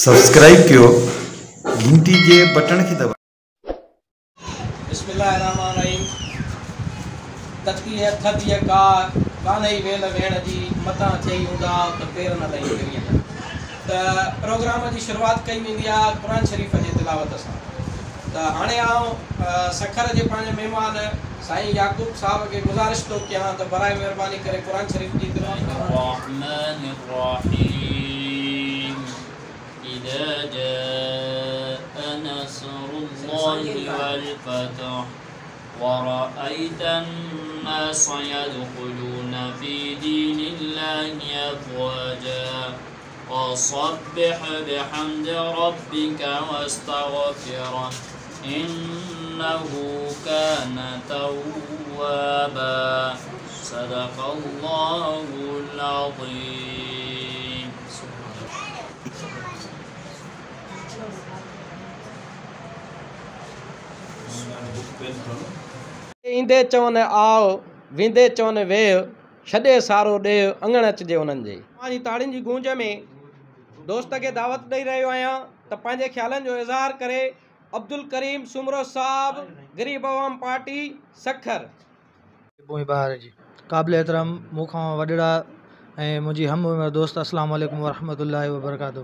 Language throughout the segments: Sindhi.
سبسڪرائيب ڪيو گهنٽي جي بٽڻ کي دٻايو. بسم الله الرحمٰن الرحيم تتيء ٿڌيء ڪاهه، ڪانهئي ويل ويڻ جي، متان ٿئي اونداهه ته پير نه لهين پرينء جا. ته پروگرام جي شروعات ڪئي ويندي آهي قرآن شريف جي تلاوت سان. ته هاڻي آئون سکر جي پنهنجي مهمان سائين يعقوب صاحب کي گذارش ٿو ڪيان ته براء مهرباني ڪري قرآن شريف جي تلاوت ڪرڻ. الرحمٰن الرحيم اذا جاء نصر الله والفتح ورأيت الناس يدخلون في دين الله افواجا فسبح بحمد ربك واستغفره انه ڪان توابا صدق الله العظيم. ايندي چون آء، ويندي چون ويهه، ڇڏي سارو ڏيهه، اڱڻ اچجي انهن جي. اوهان جي تاڙين جي گونج ۾ دوست کي دعوت ڏئي رهيو آهيان ته پنهنجي خيالن جو اظهار ڪري عبدالڪريم سومرو صاحب غريب عوام پارٽي سکر. پوئين بهار جي قابل احترام مون کان وڏڙا ۽ منهنجي هم عمر دوست السلام عليڪم ورحمة الله وبرڪاته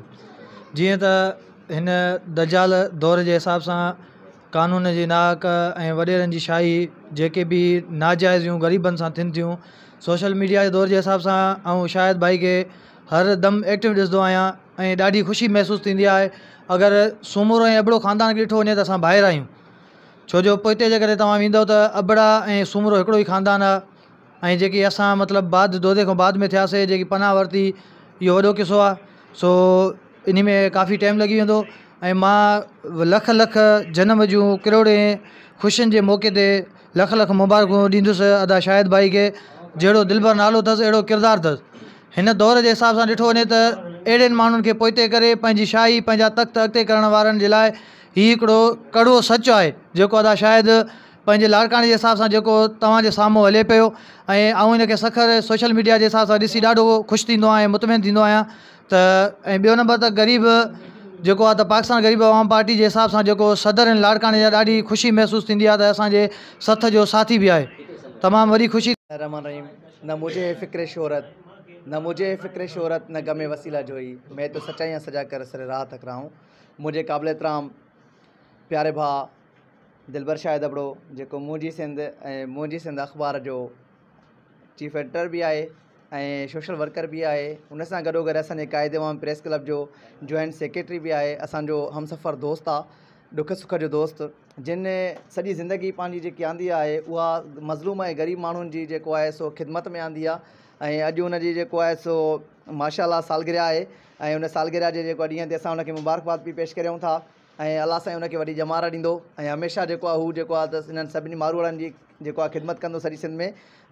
جيئن ته هن دجال دور جي حساب سان قانون جي ناحق ۽ وڏيرن جي شاهي جيڪي به ناجائزيون غريبن سان ٿين ٿيون سوشل ميڊيا جي دور جي حساب سان آئون شاهد ڀائي کي هر دم ايڪٽو ڏسندو آهيان ۽ ڏاڍي خوشي محسوس ٿيندي آهي اگر سومرو ۽ ابڙو خاندان کي ڏٺو وڃي ته اسان ڀائر آهيون ڇو جو پوئتي جيڪڏهن توهان ويندؤ ته ابڙا ۽ سومرو هڪڙو ئي خاندان آهي ۽ جيڪي اسان مطلب بعد دودي کان بعد ۾ ٿياسي جيڪي پناهه ورتي اهو وڏو قصو آهي سو انهي ۾ ڪافي ٽائيم لڳي ويندو ۽ مان لک لک جنم جون ڪروڙين خوشين جي موقعي تي لک لک مبارڪون ڏيندس ادا شاهد ڀائي کي جهڙو دلبر نالو اٿس اهڙو ڪردار اٿس هن دور جي حساب سان ڏٺو وڃي ته اهڙين ماڻهن کي پوئتي ڪري پنهنجي شاهي پنهنجا تخت اڳتي ڪرڻ وارن جي لاء هي هڪڙو ڪڙو سچ آهي جيڪو ادا شاهد پنهنجي لاڙڪاڻي جي حساب سان جيڪو توهان جي سامهون هلي پيو ۽ آئون هن کي سکر سوشل ميڊيا جي حساب سان ڏسي ڏاڍو خوش ٿيندو آهيان ۽ مطمئن ٿيندو آهيان ته ۽ ٻيو نمبر ته غريب جيڪو آهي ته پاڪستان غريب عوام پارٽي جي حساب سان جيڪو صدر آهن لاڙڪاڻي جا ڏاڍي خوشي محسوس ٿيندي آهي ته اسان جي سٿ جو ساٿي به آهي تمام وڏي خوشي. الرحمٰن الرحيم نه مجهي هي فڪر شهرت نه مجهي هي فڪر شهرت نه غم وسيله جوئي مين تو سچائيان سجا ڪر سر راهه تڪ رها هون منهنجي قابل احترام پياري ڀاء دلبر شاهد ابڙو جيڪو منهنجي سنڌ ۽ منهنجي سنڌ اخبار جو چيف ايڊيٽر به آهي ۽ سوشل ورڪر به آهي ان سان گڏو گڏ اسان جي قائد عوام پريس ڪلب جو جوائنٽ سيڪريٽري به آهي اسان جو همسفر دوست آ ڏک سک جو دوست جن سڄي زندگي پنهنجي جيڪي آندي آهي اها مظلوم ۽ غريب ماڻهن جي جيڪو آهي سو خدمت ۾ آندي آ ۽ اڄ ان جي جيڪو آهي سو ماشاء الله سالگرهه آهي ۽ ان سالگرهه جي جيڪو ڏينهن تي اسان ان کي مبارڪباد به پيش ڪريون ٿا ۽ الله سائين ان کي وڏي ڄمار ڏيندو ۽ هميشه جيڪو آهي هو جيڪو آهي ته انهن سڀني ماروئڙن جي جيڪو آهي خدمت ڪندو سڄي سنڌ ۾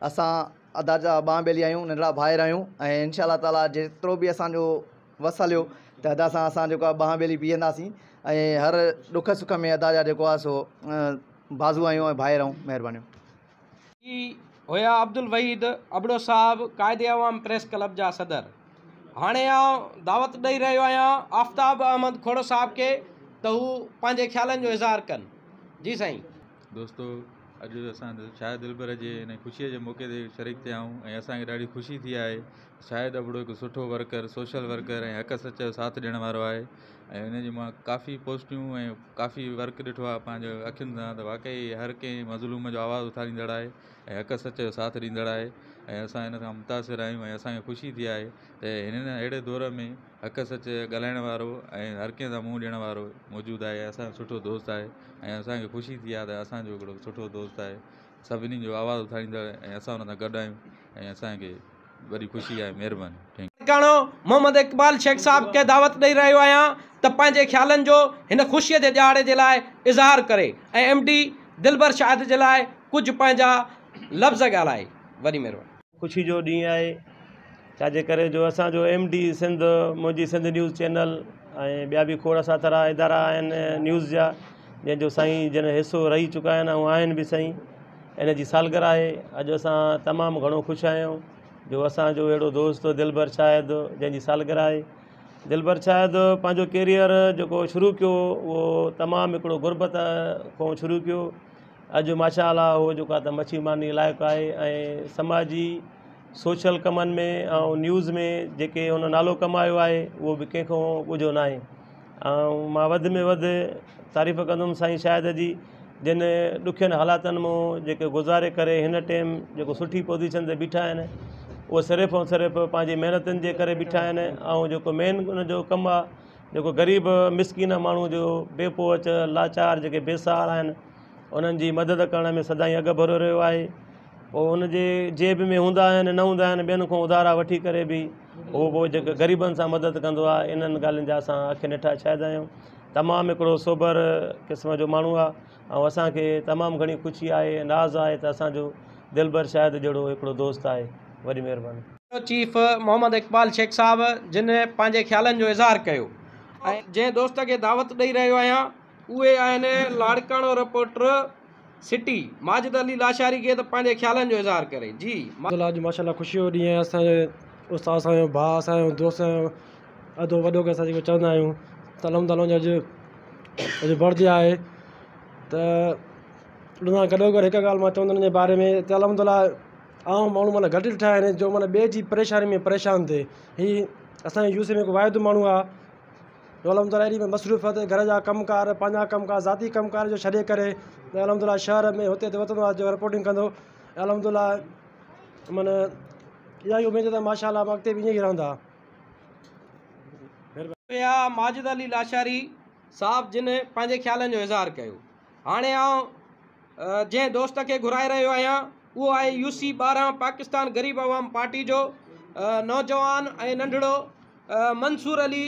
اسان ادا جا ٻانهن ٻيلي آهيون ننڍڙا ڀائر آهيون ۽ انشاء الله تعالي جيترو به اسان جو وس هليو ته ادا سان اسان جيڪو آهي ٻانهن ٻيلي بيهنداسين ۽ هر ڏک سک ۾ ادا جا جيڪو آهي سو بازو آهيون ۽ ڀائر آهيون مهربانيون. هي هيا عبدالوحيد ابڙو صاحب قائد عوام پريس ڪلب جا صدر. هاڻي آئون دعوت ڏئي رهيو آهيان آفتاب احمد کوڙو صاحب کي ته هو پنهنجي خيالن جو اظهار ڪن. جي سائين. دوستو اڄ اسان شاهد دلبر جي هن خوشيء جي موقعي تي شريڪ ٿيا آهيون ۽ اسان کي ڏاڍي خوشي ٿي آهي شاهد ابڙو هڪ سٺو ورڪر سوشل ورڪر ۽ حق سچ جو ساٿ ڏيڻ وارو آهي ۽ ان جي مان ڪافي پوسٽيون ۽ ڪافي ورڪ ڏٺو آهي پنهنجي اکين سان ته واقعي هر ڪنهن مظلوم جو آواز اٿاريندڙ آهي ۽ حق سچ جو ساٿ ڏيندڙ آهي ۽ اسان هن کان متاثر آهيون ۽ اسان کي خوشي ٿي آهي ته هن اهڙي دور ۾ حق سچ ڳالهائڻ وارو ۽ هر ڪنهن سان منهن ڏيڻ وارو موجود آهي اسان جو سٺو دوست آهي ۽ اسان کي خوشي ٿي آهي ته اسان جو هڪڙو سٺو دوست آهي سڀني جو آواز اٿاريندڙ ۽ اسان ان سان گڏ آهيون ۽ اسان کي وڏي خوشي آهي مهرباني thank you. لاڙڪاڻو محمد اقبال شيخ صاحب کي دعوت ڏئي رهيو آهيان ته پنهنجي خيالن جو هن خوشيء جي ڏهاڙي جي لاء اظهار ڪري ۽ ايم ڊي دلبر شاهد جي لاء ڪجهه پنهنجا لفظ ڳالهائي. وڏي مهرباني. خوشي جو ڏينهن آهي ڇا جي ڪري جو اسان جو ايم ڊي سنڌ منهنجي سنڌ نيوز چينل ۽ ٻيا به کوڙ ساٿرا ادارا آهن نيوز جا جنهن جو سائين جن حصو رهي چڪا آهن ۽ آهن به سائين ان جي سالگرهه آهي اڄ اسان تمام گهڻو خوش آهيون جو اسان جو اهڙو دوست دلبر شاهد جنهن جي سالگرهه آهي دلبر شاهد پنهنجو ڪيريئر جيڪو شروع ڪيو اهو تمام هڪڙو غربت کان شروع ڪيو. اڄ ماشاء الله اهو جيڪو آهي ته مڇي مارڻي لائق آهي ۽ سماجي سوشل ڪمن ۾ ۽ نيوز ۾ جيڪي هن نالو ڪمايو آهي اهو به ڪنهن کان ڳجهو نه آهي. ۽ مان وڌ ۾ وڌ تعريف ڪندم سائين شاهد جي، جن ڏکين حالاتن مان جيڪي گذاري ڪري هن ٽائيم جيڪو سٺي پوزيشن تي بيٺا آهن، اهو صرف ۽ صرف پنهنجي محنتن جي ڪري بيٺا آهن. ۽ جيڪو مين ان جو ڪم آهي، جيڪو غريب مسڪين ماڻهو جو بي پهچ لاچار جيڪي بي سهارا آهن، انهن جي مدد ڪرڻ ۾ سدائين اڳ ڀرو رهيو آهي. پوءِ ان جي جيب ۾ هوندا آهن نه هوندا آهن، ٻين کان اڌارا وٺي ڪري به اهو پوءِ جيڪي غريبن سان مدد ڪندو آهي. انهن ڳالهين جا اسان اکين ڏٺا شاهد آهيون. تمام هڪڙو سوبر قسم جو ماڻهو آهي ۽ اسان کي تمام گهڻي خوشي آهي، ناز آهي ته اسان جو دلبر شاهد جهڙو هڪڙو دوست آهي. وڏي مهرباني. چيف محمد اقبال شيخ صاحب جن پنهنجي خيالن جو اظهار ڪيو ۽ جنهن دوست کي دعوت ڏئي رهيو آهيان اهي آهن لاڙڪاڻو رپورٽر سٽي ماجد علي لاشاري کي ته پنهنجي خيالن جو اظهار ڪري. جي. اڄ ماشاء الله خوشي جو ڏينهن آهي. اسان جي استاد، اسان جو ڀاء، اسان جو دوست، اسان جو ادو وڏو کي اسان جيڪو چوندا آهيون ته الحمد لله اڄ اڄ برٿ ڊي آهي ته ان سان گڏو گڏ هڪ ڳالهه مان چوندم ان جي باري ۾ ته الحمد لله عام ماڻهو معنيٰ گهٽ ڏٺا آهن جو معنيٰ ٻئي جي پريشاني ۾ پريشان ٿئي. هي اسان جي يو سي ۾ هڪ واحد ماڻهو آهي جو الحمد لله ايڏي مصروفيت، گهر جا ڪم ڪار، پنهنجا ڪم ڪار، ذاتي ڪم ڪار جو ڇڏي ڪري الحمد لله شهر ۾ هتي هتي وتندو آهي جو رپورٽنگ ڪندو. الحمد لله معنيٰ اها ئي اميد ته ماشاء الله اڳتي به ائين ئي رهندا. هيا ماجد علي لاشاري صاحب جن پنهنجي خيالن جو اظهار ڪيو. هاڻي آئون جنهن دوست کي گهرائي رهيو آهيان اهو آهي يو سي 12 پاڪستان غريب عوام پارٽي جو نوجوان ۽ ننڍڙو منصور علي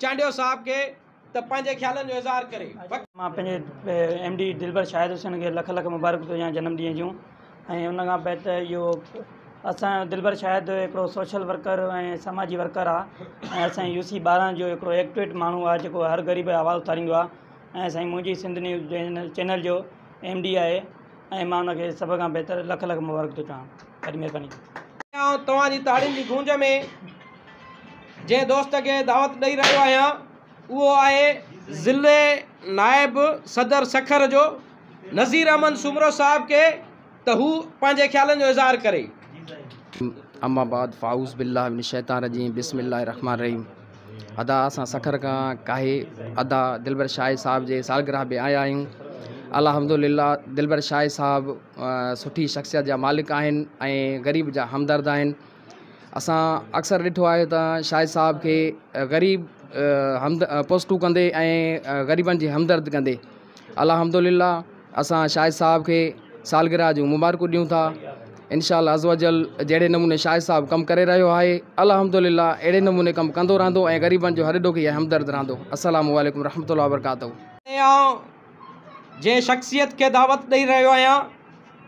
چانڊيو صاحب کي ته پنهنجي خيالن جو اظهار ڪري. مان پنهنجي ايم ڊي دلبر شاهد حسين کي لک لک مبارڪون ٿو ڏيان جنم ڏينهن جون. ۽ ان کان پوءِ ته اهو اسان جو دلبر شاهد هڪڙو سوشل ورڪر ۽ سماجي ورڪر آهي ۽ اسان جي يو سي 12 جو هڪڙو ايڪٽيوٽ ماڻهو آهي جيڪو هر غريب جو آواز اٿاريندو آهي ۽ سائين منهنجي سنڌ نيوز چينل جو ايم ڊي آهي ۽ مان ان کي سڀ کان بهتر لک لک مبارڪ ٿو چوان. وڏي مهرباني. آئون توهان جي تاڙين جي گونج ۾ جنهن دوست کي دعوت ڏئي رهيو آهيان اهو آهي ضلعي نائب صدر سکر جو نذير احمد سومرو صاحب کي ته هو پنهنجي خيالن جو اظهار ڪري. اما بعد فاعوذ بالله من الشيطان الرجيم بسم الله الرحمن الرحيم. ادا اسان سکر کان ڪاهي ادا دلبر شاهد صاحب جي سالگرهه به آيا آهيون. الحمدلله دلبر شاهد صاحب سٺي شخصيت جا مالڪ آهن ۽ غريب جا همدرد آهن. اسان اڪثر ڏٺو آهي ته شاهد صاحب کي غريب پوسٽون ڪندي ۽ غريبن جي همدرد ڪندي. الحمدلله اسان شاهد صاحب کي سالگرهه جون مبارڪون ڏيون ٿا. انشاء الله عزوجل جهڙي نموني شاهد صاحب ڪم ڪري رهيو آهي الحمدلله اهڙي نموني ڪم ڪندو رهندو ۽ غريبن جو هڏ ڏوکي ۽ همدرد رهندو. السلام عليڪم ورحمة الله وبرڪاته. آئون جنهن شخصيت کي دعوت ڏئي رهيو آهيان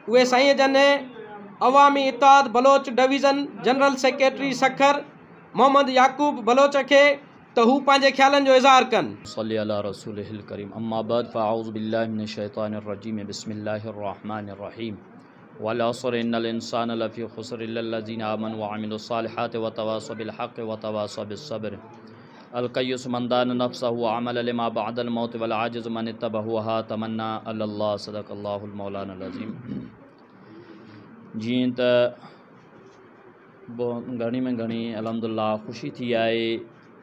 اهي سائين جن Awami Ittehad Baloch division general secretary Sukkur Muhammad Yaqoob Baloch کي ته هو پنهنجي خيالن جو اظهار ڪن. صلي علي رسوله الڪريم اما بعد فاعوذ بالله من الشيطان الرجيم بسم الله الرحمن الرحيم والعصر ان الانسان لفي خسر الا الذين آمنوا وعملوا الصالحات وتواصوا بالحق وتواصوا بالصبر القيس من دان نفسه وعمل لما بعد الموت والعاجز من اتبع هواها تمنى على الله صدق الله المولانا العظيم. جيئن ته گهڻي ۾ گهڻي الحمدلله خوشي ٿي آهي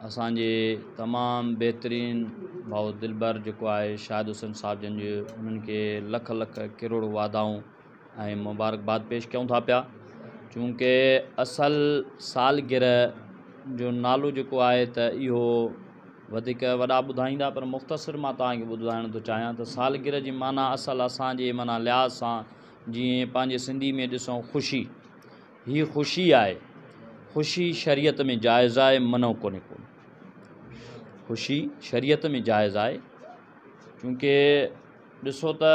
اسان جي تمام بهترين ڀائو دلبر جيڪو آهي شاهد حسين صاحب جن جي انهن کي لک لک ڪروڙ واڌائون ۽ مبارڪباد پيش ڪيون ٿا پيا. چونڪه اصل سالگرهه جو نالو جيڪو آهي ته اهو وڌيڪ وڏا ٻڌائيندا، پر مختصر مان توهان کي ٻڌائڻ ٿو چاهيان ته سالگرهه جي معنيٰ اصل اسان جي معنيٰ لحاظ سان جيئن پنهنجي سنڌي ۾ ڏسون خوشي، هي خوشي آهي. خوشي شريعت ۾ جائز آهي، منع ڪونهي ڪو. خوشي شريعت ۾ جائز آهي، چونڪه ڏسو ته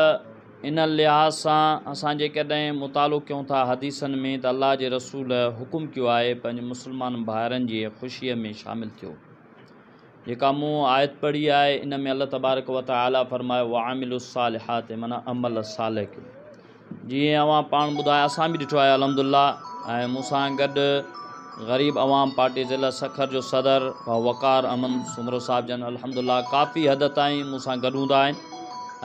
ان لحاظ سان اسان جيڪڏهن مطالعو ڪيون ٿا حديثن ۾ ته الله جي رسول حڪم ڪيو آهي پنهنجي مسلمان ڀائرن جي خوشيء ۾ شامل ٿيو. جيڪا مون آيت پڙهي آهي ان ۾ الله تبارڪ و تعاليٰ فرمايو وعملوا الصالحات، معنيٰ عمل صالح ڪيو. جيئن اوهان پاڻ ٻڌايا اسان به ڏٺو آهي الحمدلله، ۽ مون سان گڏ غريب عوام پارٽي ضلع سکر جو صدر ڀاء وقار احمد سومرو صاحب جن الحمدلله ڪافي حد تائين مون سان گڏ هوندا آهن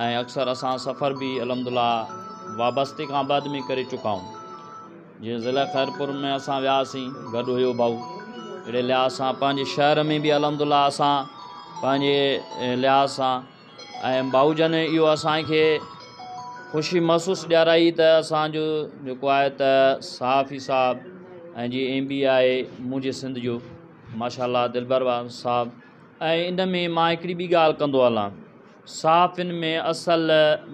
۽ اڪثر اسان سفر به الحمدلله وابستي کان بعد ۾ ڪري چڪا آهيون جيئن ضلع خيرپور ۾ اسان وياسين گڏ هيو ڀاء اهڙي لحاظ سان پنهنجي شهر ۾ به الحمدلله اسان پنهنجي لحاظ سان ۽ ڀائو جن اهو اسان کي خوشي محسوس ڏيارائي ته اسان جو جيڪو آهي ته صحافي صاحب ۽ جي ايم بي آهي منهنجي سنڌ جو ماشاء الله دلبر صاحب ۽ ان ۾ مان هڪڙي ٻي ڳالهه ڪندو هلان صحافين ۾ اصل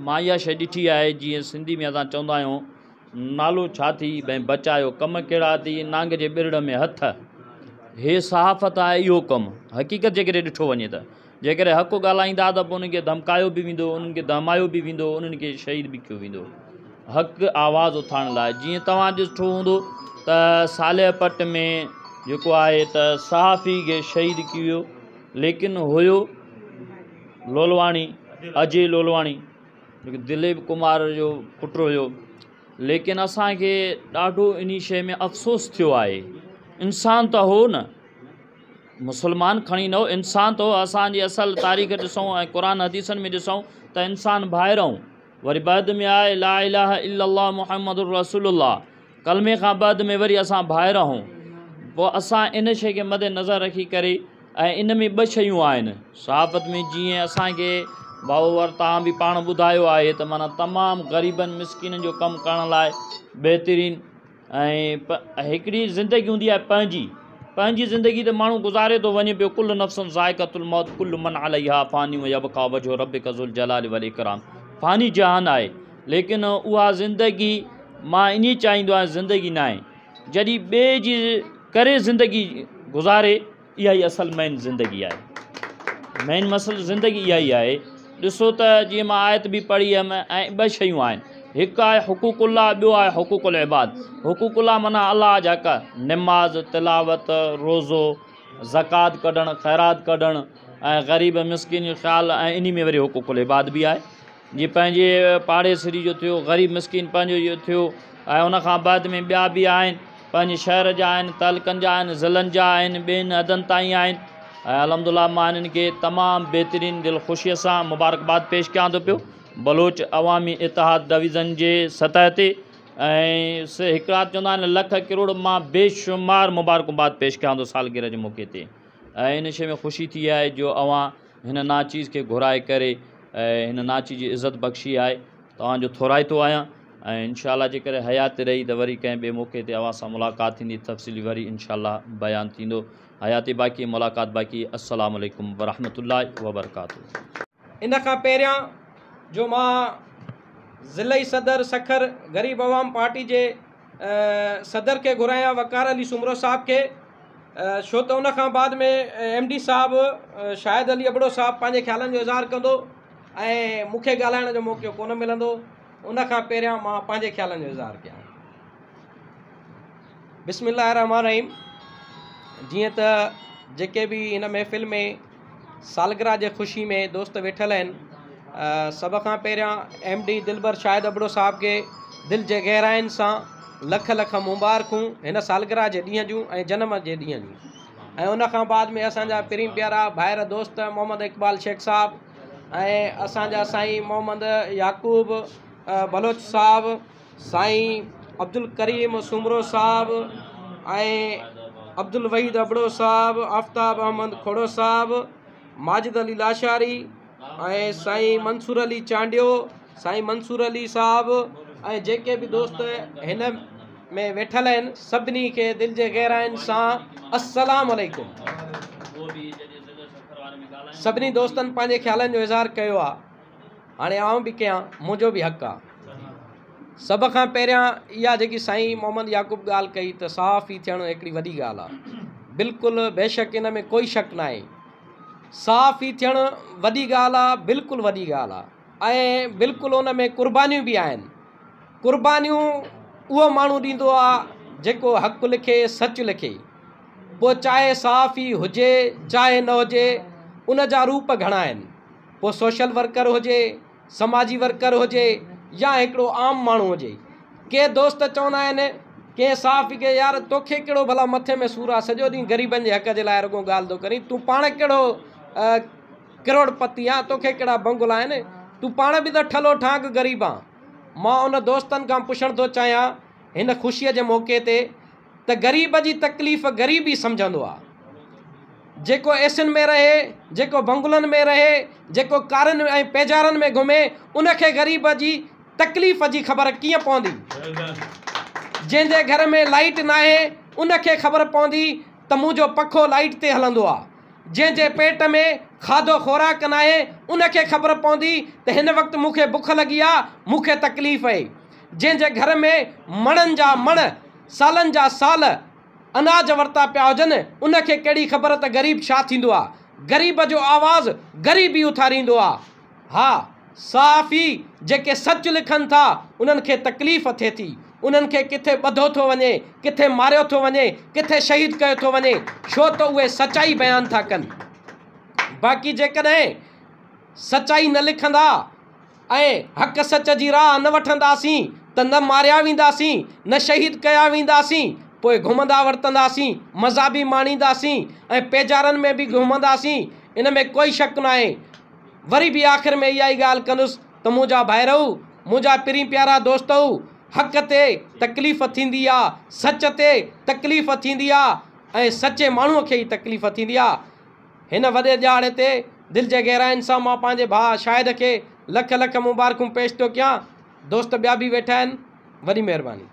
مان اها شيء ڏٺي آهي جيئن سنڌي ۾ اسان چوندا آهيون نالو ڇا ٿي ڀئي بچايو ڪم ڪهڙا ٿي نانگ جي ٻرڙ ۾ هٿ هي صحافت آهي اهو ڪم حقيقت جيڪڏهن ڏٺو وڃي ته جيڪڏهن حق ڳالهائيندا ته پوء انهن کي ڌمڪايو به ويندو انهن کي دهمايو به ويندو انهن کي شهيد به ڪيو ويندو حق آواز اٿارڻ لاء جيئن توهان ڏٺو هوندو ته صالح پٽ ۾ جيڪو آهي ته صحافي کي شهيد ڪيو ويو ليڪن هيو لولواڻي اجي لولواڻي جيڪو دليپ ڪمار جو پٽ هيو ليڪن اسان کي ڏاڍو انهي شيء ۾ افسوس ٿيو آهي انسان ته هو نه مسلمان کڻي نه هو انسان ته هو اسان جي اصل تاريخ ڏسون ۽ قرآن حديثن ۾ ڏسون ته انسان ڀائر آهيون وري بعد ۾ آهي لا اله الا الله محمد رسول الله ڪلمي کان بعد ۾ وري اسان ڀائر آهيون پوء اسان ان شيء کي مد نظر رکي ڪري ۽ ان ۾ ٻه شيون آهن صحافت ۾ جيئن اسان کي ڀائو ور توهان به پاڻ ٻڌايو آهي ته معنيٰ تمام غريبن مسڪينن جو ڪم ڪرڻ لاء بهترين ۽ هڪڙي زندگي هوندي آهي پنهنجي پنهنجي زندگي ته ماڻهو گذاري ٿو وڃي پيو ڪل نفس ذائقة الموت ڪل من عليها فاني ويبقيٰ وجه ربڪ ذو الجلال والاڪرام فاني جهان آهي ليڪن اها زندگي مان ائين چاهيندو آهيان زندگي ناهي جڏهن ٻئي جي ڪري زندگي گذاري اها ئي اصل مين زندگي آهي مين مسئلو زندگي اها ئي آهي ڏسو ته جيئن مان آيت به پڙهي هيم ۽ ٻه شيون آهن هڪ آهي حقوق الله ٻيو آهي حقوق العباد حقوق الله معنيٰ الله جا حق نماز تلاوت روزو زڪوات ڪڍڻ خيرات ڪڍڻ ۽ غريب مسڪين جو خيال ۽ انهي ۾ وري حقوق العباد به آهي جيئن پنهنجي پاڙيسري جو ٿيو غريب مسڪين پنهنجو اهو ٿيو ۽ ان کان بعد ۾ ٻيا به آهن پنهنجي شهر جا آهن تعلقن جا آهن ضلعن جا آهن ٻين حدن تائين آهن ۽ الحمد لله مان انهن کي تمام بهترين دل خوشيء سان مبارڪباد پيش ڪيان ٿو پيو بلوچ عوامي اتحاد ڊويزن جي سطح تي ۽ هڪڙا چوندا آهن لک ڪروڙ مان بيشمار مبارڪباد پيش ڪيان ٿو سالگرهه جي موقعي تي ۽ ان شيء ۾ خوشي ٿي آهي جو اوهان هن ناچيز کي گهرائي ڪري ۽ هن ناچي جي عزت بخشي آهي توهان جو ٿورائتو آهيان ۽ انشاء الله جيڪڏهن حياتي رهي ته وري ڪنهن ٻئي موقعي تي اوهان سان ملاقات ٿيندي تفصيلي وري انشاء الله بيان ٿيندو حياتي باقي ملاقات باقي السلام عليڪم ورحمة الله وبرڪاته. ان کان پهريان جو مان ضلعي صدر سکر غريب عوام پارٽي جي صدر کي گهرايان وقار علي سومرو صاحب کي ڇو ته ان کان بعد ۾ ايم ڊي صاحب شاهد علي ابڙو صاحب پنهنجي خيالن جو اظهار ڪندو ۽ مون کي ڳالهائڻ جو موقعو ڪونه ملندو ان کان پهريان مان پنهنجي خيالن جو اظهار ڪيان. بسم الله الرحمٰن الرحيم جيئن ته جيڪي به هن محفل ۾ سالگرهه جي خوشي ۾ دوست ويٺل آهن سڀ کان پهريان ايم ڊي دلبر شاهد ابڙو صاحب کي دل جي گهراين سان لک لک مبارڪون هن سالگرهه جي ڏينهن جون ۽ جنم جي ڏينهن جون ۽ ان کان بعد ۾ اسان جا پرين پيارا ڀائر دوست محمد اقبال شيخ صاحب ۽ اسان جا سائين محمد يعقوب بلوچ صاحب سائين عبدالڪريم سومرو صاحب ۽ عبدالوحيد ابڙو صاحب، آفتاب احمد کوڙو صاحب، ماجد علي لاشاري ۽ سائين منصور علي چانڊيو، سائين منصور علي صاحب ۽ جيڪي به دوست هن ۾ ويٺل آهن سڀني کي دل جي گهراين سان السلام عليڪم. سڀني دوستن پنهنجي خيالن جو اظهار ڪيو آهي. هاڻي آئون به ڪيان منهنجو به حق آ. سڀ کان پهريان اها جيڪي سائين محمد يعقوب ڳالهه ڪئي ته صحافي ٿيڻ هڪڙي وڏي ڳالهه آ. بلڪل بيشڪ ان ۾ ڪوئي شڪ ناهي. صحافي ٿيڻ وڏي ڳالهه آ بلڪل وڏي ڳالهه آ ۽ بلڪل ان ۾ قربانيون به آهن. قربانيون اهو ماڻهو ڏيندو آ جيڪو حق لکي سچ لکي. پوء چاهي صحافي هجي چاهي نه هجي ان جا روپ گهڻا آهن. پوء سوشل ورڪر هجي، سماجي ورڪر هجي يا هڪڙو عام ماڻهو هجي. ڪي دوست چوندا آهن ڪنهن صحافي کي يار توکي ڪهڙو ڀلا مٿي ۾ سور آ سڄو ڏينهن غريبن جي حق جي لاء رڳو ڳالهه ٿو ڪرين تون پاڻ ڪهڙو ڪروڙ پتي آن توکي ڪهڙا بنگلا آهن تون پاڻ به ته ٺلهو ٺانگ غريب آن مان ان دوستن کان پڇڻ ٿو چاهيان هن خوشيء جي موقعي تي ته غريب جي تڪليف غريب ئي سمجهندو آ جيڪو ايسين ۾ رهي جيڪو بنگلن ۾ رهي جيڪو ڪارن ۽ پيجارن ۾ گهمي ان کي غريب جي تڪليف جي خبر ڪيئن پوندي؟ جنهن جي گهر ۾ لائيٽ ناهي ان کي خبر پوندي ته منهنجو پکو لائيٽ تي هلندو آ. جنهن جي پيٽ ۾ کاڌو خوراڪ ناهي ان کي خبر پوندي ته هن وقت مون کي بک لڳي آ، مون کي تڪليف اهي. جنهن جي گهر ۾ مڻن جا مڻ، سالن جا سال اناج ورتا پيا هجن ان کي ڪهڙي خبر ته غريب ڇا ٿيندو آ. غريب جو آواز غريب ئي اٿاريندو آ. ها صحافي جيڪي سچ لکن ٿا انهن کي تڪليف ٿئي ٿي، انهن کي ڪٿي ٻڌو ٿو وڃي، ڪٿي ماريو ٿو وڃي، ڪٿي شهيد ڪيو ٿو وڃي، ڇو ته اهي سچائي بيان ٿا ڪن. باقي جيڪڏهن سچائي نه لکندا ۽ حق سچ جي راهه نه وٺنداسين ته نه ماريا وينداسين، نه شهيد ڪيا وينداسين، پوء گهمندا ورتنداسين، مزا به ماڻينداسين ۽ پيجارن ۾ به گهمنداسين، ان ۾ ڪوئي شڪ ناهي. وري به آخر ۾ اها ئي ڳالهه ڪندس ته منهنجا ڀائرؤ، منهنجا پرين پيارا دوستؤ، حق تي تڪليف ٿيندي آ، سچ تي تڪليف ٿيندي آ ۽ سچي ماڻهوء کي ئي تڪليف ٿيندي آ. هن وڏي ڏهاڙي تي دل جي گهراين سان مان پنهنجي ڀاء شاهد کي لک لک مبارڪون پيش ٿو ڪيان. دوست ٻيا به ويٺا آهن. وڏي مهرباني.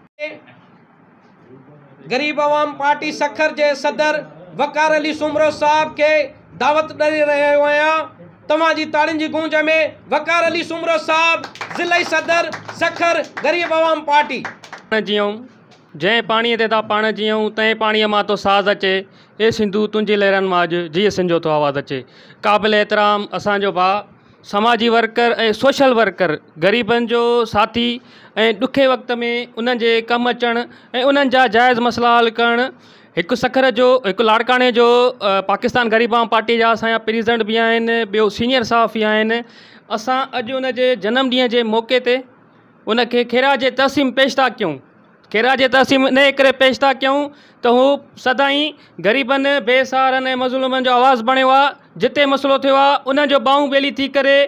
غريب عوام پارٽي سکر جي صدر وقار علي سومرو صاحب کي دعوت ڏئي رهيو آهيان توهان جي تاڙين جي گونج ۾ وقار علي سومرو صاحب ضلعي صدر سکر غريب عوام پارٽي. پاڻ جيئون، جنهن پاڻيء تي ٿا پاڻ جيئون، تنهن پاڻيء مان ٿو ساز اچي، اي سنڌو تنهنجي لهرن مان اڄ جيئي سنڌ جو ٿو آواز اچي. قابل احترام اسان جو ڀاء سماجي ورڪر ۽ سوشل ورڪر غريبن جو ساٿي ۽ ڏکي وقت ۾ انهن جي ڪم اچڻ ۽ انهن جا جائز مسئلا حل ڪرڻ هڪ سکر جو هڪ لاڙڪاڻي جو پاڪستان غريب عوام پارٽي جا اسان جا پريزيڊنٽ به آهن ٻيو سينئر صحافي آهن اسان اڄ ان جي جنم ڏينهن جي موقعي تي ان کي خراج تحسين پيش ٿا ڪيون خراج تحسين انهيء ڪري پيش ٿا ڪيون ته هو سدائين غريبن، بي سهارن ۽ مظلومن جو آواز بڻيو آهي، جتي مسئلو ٿيو آهي انهن جو ٻانهون ٻيلي ٿي ڪري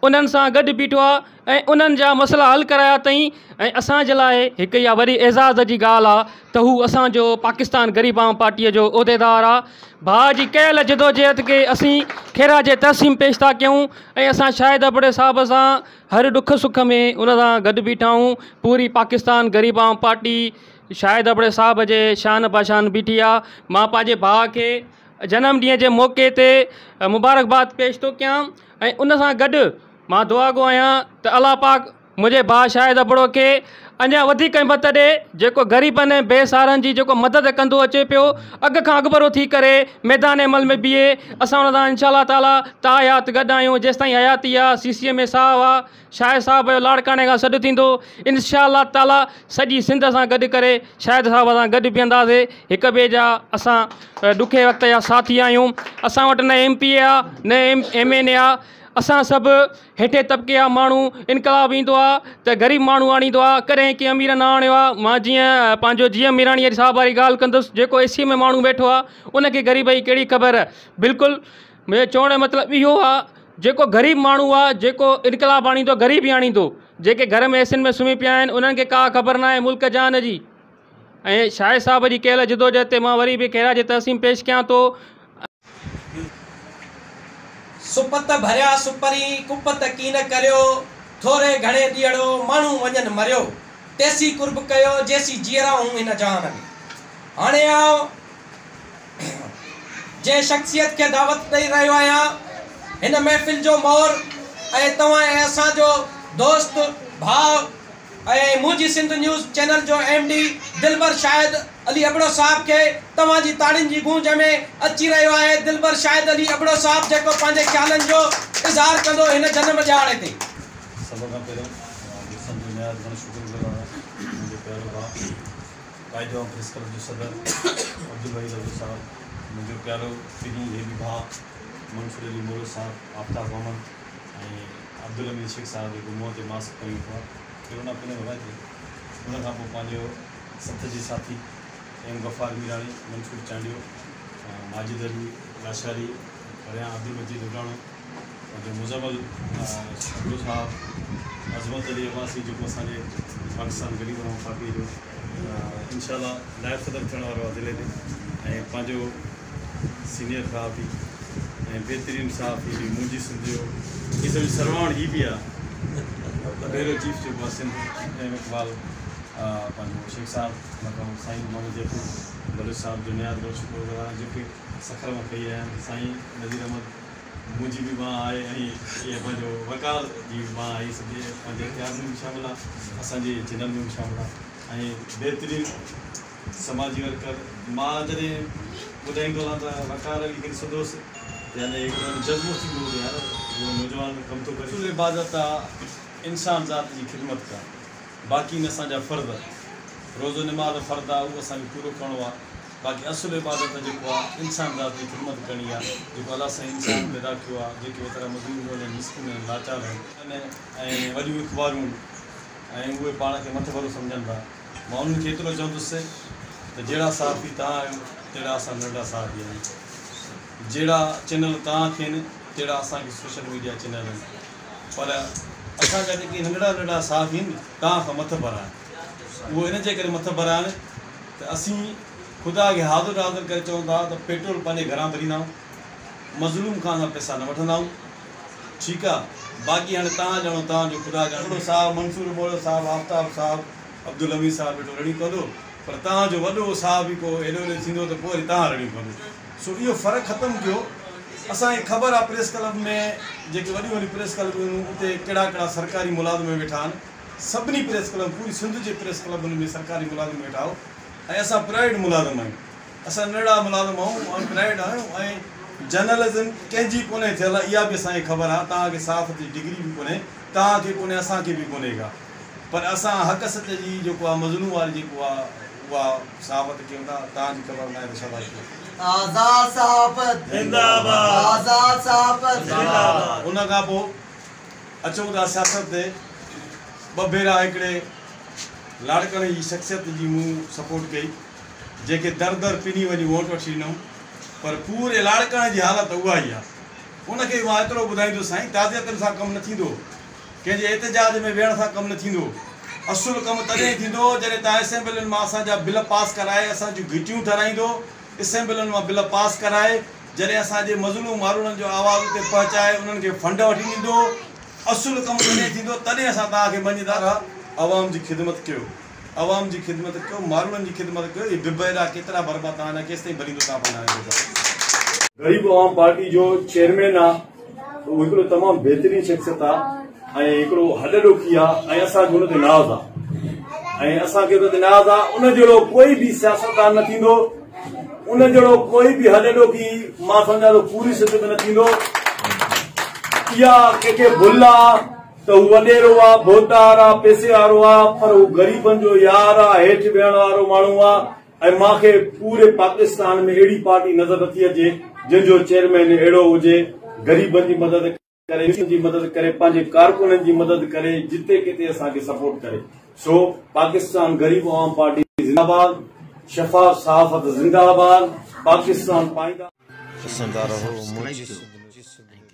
انهن سان گڏ بيٺو آهي ۽ انهن جا مسئلا حل ڪرايا اٿئين ۽ اسان جي لاء هڪ اها وڏي اعزاز جي ڳالهه آهي ته هو اسان جو پاڪستان غريب عوام پارٽيء جو عهديدار آهي. ڀاء جي ڪيل جدوجهد کي اسين خراج تحسين پيش ٿا ڪيون ۽ اسان شاهد ابڙي صاحب سان هر ڏک سک ۾ ان سان گڏ بيٺا آهيون پوري پاڪستان غريب عوام پارٽي شاهد ابڙي صاحب جي شان بشان بيٺي آ مان پنهنجي ڀاء کي جنم ڏينهن جي موقعي تي مبارڪباد پيش ٿو ڪيان ۽ ان سان گڏ مان دعا گو آهيان ته الله پاڪ منهنجي ڀاء شاهد ابڙو کي اڃا وڌيڪ همت ڏي جيڪو غريبن ۽ بي سهارن جي جيڪو مدد ڪندو اچي پيو اڳ کان اڳڀرو ٿي ڪري ميدان عمل ۾ بيهي اسان ان سان انشاء الله تعالي تاحيات گڏ آهيون جيستائين حياتي آ سي سي ۾ ساهه آ شاهد صاحب جو لاڙڪاڻي کان سڏ ٿيندو انشاء الله تعالي سڄي سنڌ سان گڏ ڪري شاهد صاحب سان گڏ بيهنداسي هڪ ٻئي جا اسان ڏکي وقت جا ساٿي آهيون اسان وٽ نه ايم پي اي آ نه ايم اين اي آ اسان سڀ هيٺين طبقي جا ماڻهو انقلاب ايندو آ ته غريب ماڻهو آڻيندو آ ڪڏهن ڪنهن امير نه آڻيو آ مان جيئن پنهنجو جي ايم ميراڻي صاحب واري ڳالهه ڪندس جيڪو اي سي ۾ ماڻهو ويٺو آ ان کي غريب جي ڪهڙي خبر بلڪل منهنجو چوڻ جو مطلب اهو آ جيڪو غريب ماڻهو آ جيڪو انقلاب آڻيندو غريب ئي آڻيندو جيڪي گهر ۾ اي سين ۾ سمهي پيا آهن انهن کي ڪا خبر ناهي ملڪ جهان جي ۽ شاهد صاحب جي ڪيل جدوجهد تي مان وري به خراج تحسين پيش ڪيان ٿو. سپت ڀريا سپرين، ڪپت ڪين ڪريو، ٿوري گهڻي ڏينهڙو، ماڻهو وڃن مريو، تيسين قرب ڪيو، جيسين جيئرا هون هن جهان ۾. هاڻي آئون جنهن شخصيت کي دعوت ڏئي رهيو آهيان، هن محفل جو مور ۽ توهان ۽ اسان جو دوست، ڀاء، ۽ منهنجي سنڌ نيوز چينل جو ايم ڊي دلبر شاهد علي ابڙو صاحب کي توهان جي تاڙين جي گونج ۾ اچي رهيو آهي دلبر شاهد علي ابڙو صاحب جيڪو پنهنجي خيالن جو اظهار ڪندو هن جنم ڏهاڙي تي. سڀ کان پهريون دوستن جو نهايت گهڻو شڪر گذار آهيان منهنجو پيارو ڀاء قائد عوام پريس ڪلب جو صدر عبدالوحيد ابڙو صاحب منهنجو پيارو پرين هيبي ڀاء منصور علي مورو صاحب آفتاب محمد ۽ عبدالحميد شيخ صاحب جيڪو منهن تي ماسڪ پايون ويٺو آهي ڪرونا ڪونهي بابا هتي ان کان پوء پنهنجو سٿ جي ساٿي ايم غفار ميراڻي، منصور چانڊيو، ماجد علي لاشاري، پريان عبدالمجيد اڊاڻو، پنهنجو مزمل شبلو صاحب، عظمت علي عباسي جيڪو اسان جي پاڪستان غريب عوام پارٽي جو انشاء الله نائب صدر ٿيڻ وارو آهي ضلعي تي ۽ پنهنجو سينيئر صحافي ۽ بهترين صحافي به منهنجي سنڌ جو هي سمجهه سرواڻ هي به آهي بيورو چيف جيڪو آهي سنڌ ايم اقبال پنهنجو شيخ صاحب ان کان سائين محمد يعقوب بلوچ صاحب جو نهايت گهڻو شڪر گذار آهيان جيڪي سکر مان ڪهي آيا آهن سائين نذير احمد منهنجي به ٻانهن آهي ۽ اهي پنهنجو وقار جي به ٻانهن آهي سڀ پنهنجي اتحاد ۾ به شامل آهي اسان جي چينل ۾ به شامل آهي ۽ بهترين سماجي ورڪر مان جڏهن ٻڌائيندو هلان ته وقار علي کي ڏسندو هوس يعني هڪڙو جذبو ٿيندو هو ته يار اهو نوجوان ڪم ٿو ڪري. اصل عبادت آ انسان ذات جي خدمت ڪرڻ باقي ان اسان جا فرض روزو نماز فرض آ اهو اسان کي پورو ڪرڻو آ باقي اصل عبادت جيڪو آ انسان ذات جي خدمت ڪرڻي آ جيڪو الله سائين انسان پيدا ڪيو آ جيڪي ويچارا مظلوم آهن مسڪين آهن لاچار آهن ۽ وڏيون اخبارون ۽ اهي پاڻ کي مٿڀرو سمجهن ٿا. مان انهن کي ايترو چوندس ته جهڙا صحافي توهان آهيو تهڙا اسان ننڍڙا صحافي آهيون. جهڙا چينل توهان کي آهن تهڙا اسان کي سوشل ميڊيا چينل آهن پر اسان جا جيڪي ننڍڙا ننڍڙا صحافي آهن توهان کان مٿڀرا آهن. اهو ان جي ڪري مٿڀرا آهن ته اسين خدا کي حاضر ناظر ڪري چئون ٿا ته پيٽرول پنهنجي گهران ڀريندا آهيون مظلوم کان اسان پئسا نه وٺندا آهيون. ٺيڪ آ باقي هاڻي توهان ڄاڻو توهان جو خدا ڄاڻي. وڏو صاحب منصور ٻوڙو صاحب آفتاب صاحب عبدالحميد صاحب ويٺو رڙيون ڪندو پر توهان جو وڏو صاحب ئي ڪو هيڏو هوڏي ٿيندو ته پوء وري توهان رڙيون ڪندو سو اهو فرق ختم ڪيو اسان کي خبر آ پريس ڪلب ۾ جيڪي وڏيون وڏيون پريس ڪلبون آهن اتي ڪهڙا ڪهڙا سرڪاري ملازم ويٺا آهن سڀني پريس ڪلب پوري سنڌ جي پريس ڪلبن ۾ سرڪاري ملازم ويٺا آهو ۽ اسان پرائيويٽ ملازم آهيون اسان ننڍڙا ملازم آهيون ۽ پرائيويٽ آهيون ۽ جرنلزم ڪنهن جي ڪونهي ٿيل اها به اسان کي خبر آهي توهان کي صحافت جي ڊگري به ڪونهي توهان کي ڪونهي اسان کي به ڪونهي ڪا پر اسان حق سچ جي جيڪو آهي مظلوم واري جيڪو آهي اها صحافت ڪيون ٿا توهان جي خبر ناهي ته شاباش ڪيو. آزاد صحافت زنده باد آزاد صحافت زنده باد. ان کان پوء اچون ٿا سياست تي ٻه ڀيرا هڪڙي لاڙڪاڻي جي شخصيت جي مون سپورٽ ڪئي. جنهن کي در در پني وڃي ووٽ وٺي ڏنائون پر پوري لاڙڪاڻي جي حالت اها ئي آهي. ان کي به مان ايترو ٻڌائيندس سائين تعزيتن سان ڪم نه ٿيندو، ڪنهن جي احتجاج ۾ ويهڻ سان ڪم نه ٿيندو، اصل ڪم تڏهن ٿيندو جڏهن توهان اسيمبلين مان اسان جا بل پاس ڪرائي اسان جون گهٽيون ٺهرائيندو، اسيمبلين مان بل پاس ڪرائي جڏهن اسان جي مظلوم ماروئڙن جو آواز اتي پهچائي انهن کي فنڊ وٺي ڏيندو، اصل ڪم تڏهن ٿيندو تڏهن اسان توهان کي مڃيندا. عوام جي خدمت ڪيو. عوام جي خدمت ڪيو ماروئڙن جي خدمت ڪيو اهي ڊڀ ايڏا ڪيترا ڀربا توهان جا ڪيستائين ڀريندو توهان پنهنجا ڊڀ. غريب عوام پارٽي جو چيئرمين آ اهو هڪڙو تمام بهترين شخصيت آ ۽ هڪڙو هڏ ڏوکي آ ۽ اسان کي ان تي ناز آ ۽ اسان کي ان تي ناز آ ان جهڙو ڪوئي به سياستدان نه ٿيندو ان جهڙو ڪوئي به هڏ ڏوکي مان سمجهان ٿو پوري سنڌ ۾ نه ٿيندو اها ڪنهن کي ڀل آ ته هو وڏيرو آ، ڀوتار آ، پئسي وارو آ، پر هو غريبن جو يار آ، هيٺ ويهڻ وارو ماڻهو آ ۽ مان کي پوري پاڪستان ۾ اهڙي پارٽي نظر نٿي اچي جنهن جو چيئرمين اهڙو هجي، غريبن جي مدد ڪري، مسڪينن جي مدد ڪري، پنهنجي ڪارڪنن جي مدد ڪري، جتي ڪٿي اسان کي سپورٽ ڪري. سو پاڪستان غريب عوام پارٽي زنده باد، شفاف صحافت زنده باد، پاڪستان پائنده. ڏسندا رهو منهنجي سنڌ نيوز.